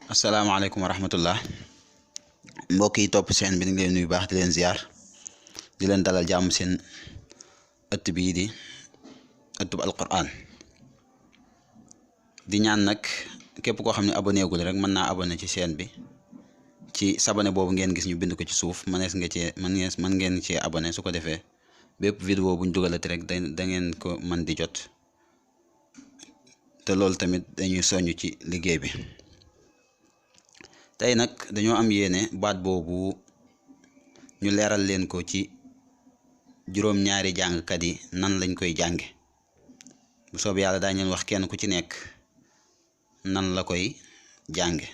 asalaamaaleykum wa rahmatullah mbokk yi topp seen bi ñu ngi leen nuyu baax di leen ziar di leen dalal jàmm seen ëtt bii di ëttub alquran di ñaan nag képp koo xam ne abonné gul rek mën naa abonné ci chaîne bi ci sabone boobu ngeen gis ñu bind ko ci suuf mën ngeen cee abonné su ko defee bépp vidéo buñ dugalati rek da ngeen ko mën di jot te loolu tamit dañuy soññ ci liggéey bi. tey nag dañoo am yéene baat boobu ñu leeral leen ko ci juróom-ñaari jàngkat yi nan lañ koy jànge bu soob yàlla daañu leen wax kenn ku ci nekk nan la koy jànge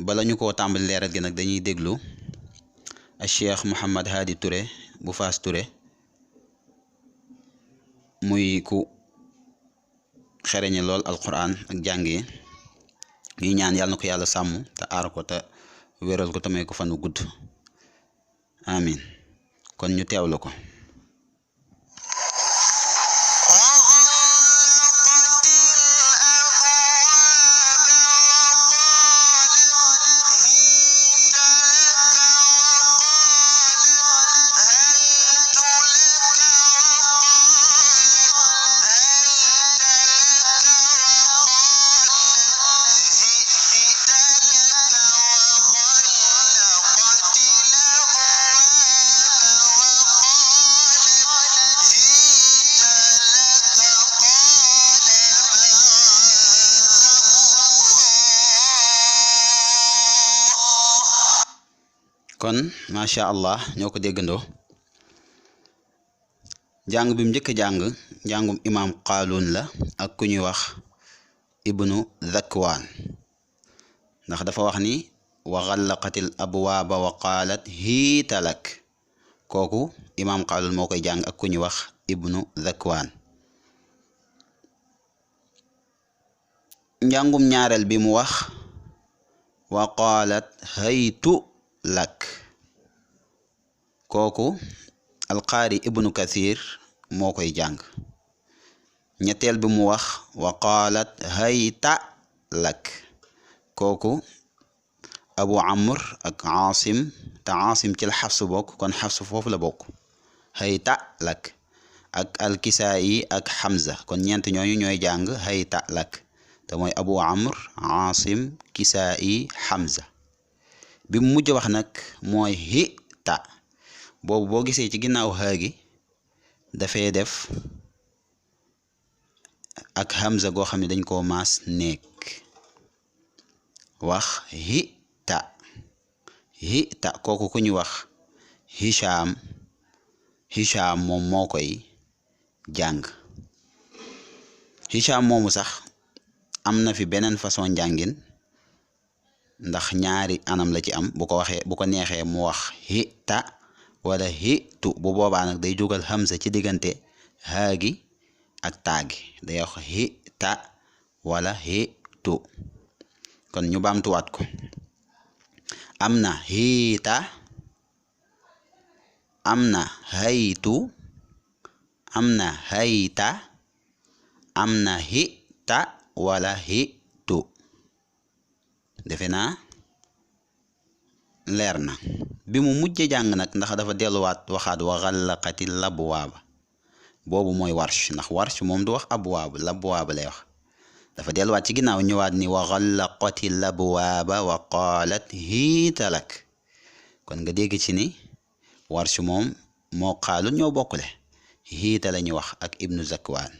bala ñu ko tàmbali leeral gi nag dañuy déglu a Cheikh Mouhamad Hadi Touré bu Fass Touré muy ku xereñe lool alquran ak jàng yi ñuy ñaan yàlla na ko yàlla sàmm te aar ko te wéral ko te may ko fanu gudd amin kon ñu teewlu ko. kon macha allah ñoo ko déggandoo jàng bi mu njëkk a jàng njàngum imaam Qaaluun la ak ku ñuy wax ibnu Zakwaan ndax dafa wax ni wa xallaqatil abwaaba wa qaalat hiita lak kooku imaam Qaaluun moo koy jàng ak ku ñuy wax ibnu Zakwaan njàngum ñaareel bi mu wax wa qaalat haytu lak kooku alqaari ibnu kathir moo koy jàng ñetteel bi mu wax wa qaalat hayta lak kooku abu amr ak aasim te aasim ci la xafsu bokk kon xafsu foofu la bokk hayta lak ak alkisaayi ak hamza kon ñeent ñooñu ñooy jàng hayta lak te mooy abu amr aasim kisaayi hamza bi mu mujj wax nag mooy hi ta boobu boo gisee ci ginnaaw xaa gi dafay def ak hamza goo xam ne dañ koo maas nekk wax hi ta kooku ku ñu wax Hicham moom moo koy jàng Hicham moomu sax am na fi beneen façon njàngin ndax ñaari anam la ci am bu ko neexee mu wax hi ta wala hi tu bu boobaa nag day jógal hamza ci diggante haa gi ak taa gi day wax hi ta wala hi tu kon ñu baamtuwaat ko am na hiita am na haytu am na hayta am na hi ta wala hi tu defe naa leer na bi mu mujjee jàng nag ndax dafa delluwaat waxaat wa xallaqati labwaaba boobu mooy warsh ndax warsh moom du wax abwaab labwaaba lay wax dafa delluwaat ci ginnaaw ñëwaat ni wa xallaqati labwaaba wa qaalat hiita lak kon nga dégg ci ni warsh moom moo Qaaluun ñoo bokkule hiita la ñuy wax ak ibnu Zakwaan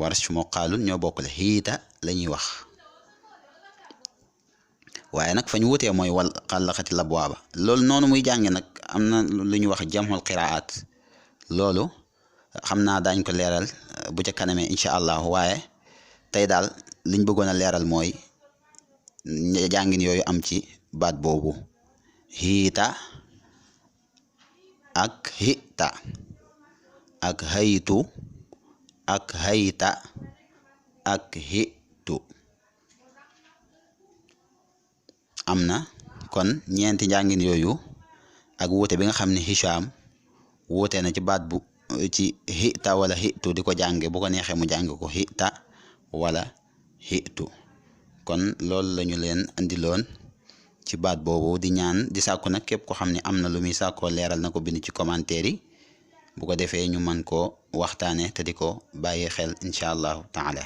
warsh moo Qaaluun ñoo bokkule hiita la ñuy wax waaye nag fa ñu wutee mooy wal xallaqati labwaaba loolu noonu muy jànge nag am na lu ñuy wax jamxul qiraat loolu xam naa daañ ko leeral bu ca kanamee incha allah waaye tey daal liñ bëggoon a leeral mooy jàngin yooyu am ci baat boobu hiita ak hita ak haytu ak hayta ak hitu am na kon ñeenti njàngin yooyu ak wuute bi nga xam ne Hicham wuute na ci baat bu ci hita wala hitu di ko jànge bu ko neexee mu jàng ko hita wala hitu kon loolu lañu leen andiloon ci baat boobu di ñaan di sàkku nag képp ko xam ne am na lu muy sàkkoo leeral na ko bind ci commentaire yi bu ko defee ñu mën koo waxtaane te di ko bàyyi xel incha allahu taala